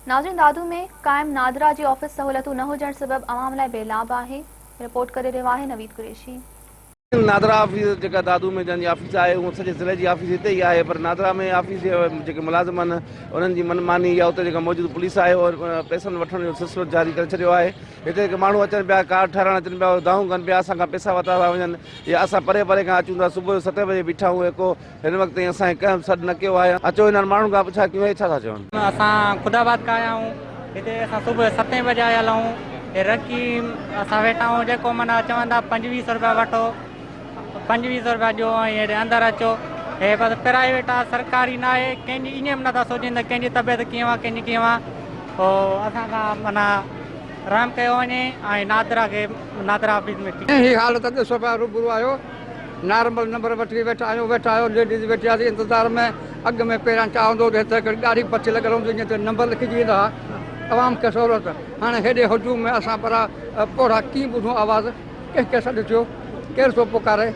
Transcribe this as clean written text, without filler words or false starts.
ناظرين دادو ۾ قائم نادرا جي آفيس سهولتون نه هجڻ سبب عوام لاء بي لاڀ آهي، رپورٽ ڪري رهيو آهي نويد قريشي. نادرا آفيس جيڪا دادو ۾ جنهن جي آفيس آهي اهو سڄي ضلعي جي آفيس هتي ئي آهي پر نادرا ۾ آفيس جي جيڪي ملازم آهن انهن جي من ماني يا اتي جيڪا موجود پوليس آهي اهو پئسن وٺڻ جو سلسلو جاري ڪري ڇڏيو آهي هتي جيڪي ماڻهو اچن پيا ڪارڊ ٺهرائڻ اچن پيا اهي دانهون ڪن پيا اسان کان پئسا ورتا ٿا وڃن يا اسان پري پري کان اچون ٿا صبح جو ستين بجي بيٺا آهيون ڪو هن وقت تائين اسان کي ڪنهن به سڏ نه ڪيو آهي. اچو انهن ماڻهن کان پڇا ڪيون اهي ڇا ٿا چون. اسان خدا آباد کان آيا آهيون هتي اسان صبح جو ستين بجي آيل آهيون هي رڪي اسان ويٺا آهيون جيڪو معنيٰ چون ٿا پنجويهه سو روپيا وٺو پنجويهه سو روپيا ڏيو ۽ هيڏي اندر اچو هي بس پرائيويٽ آهي سرڪاري نه آهي ڪنهن جي ائين به نٿا سوچين ته ڪنهن جي طبيعت ڪيئن آهي ڪنهن جي ڪيئن آهي پوء اسان سان معنيٰ رحم ڪيو وڃي ۽ نادرا کي نادرا آفيس ۾. هي حالت ڏسو پيا روبرو آهيو. نارمل نمبر وٺي ويٺا آهيون ويٺا آهيو ليڊيز ويٺي آسي انتظار ۾ اڳ ۾ پهريان ڇا هوندو هو ته هتي هڪڙي ڳاڙهي پچ لڳل هوندي هئي جنهن تي نمبر لکجي ويندا هئا عوام کي سهولت هاڻي هيڏي هجوم ۾ اسان پرا پوڙها ڪيئن ٻڌون آواز ڪنهن کي سڏ ٿيو ڪير ٿو پڪاري.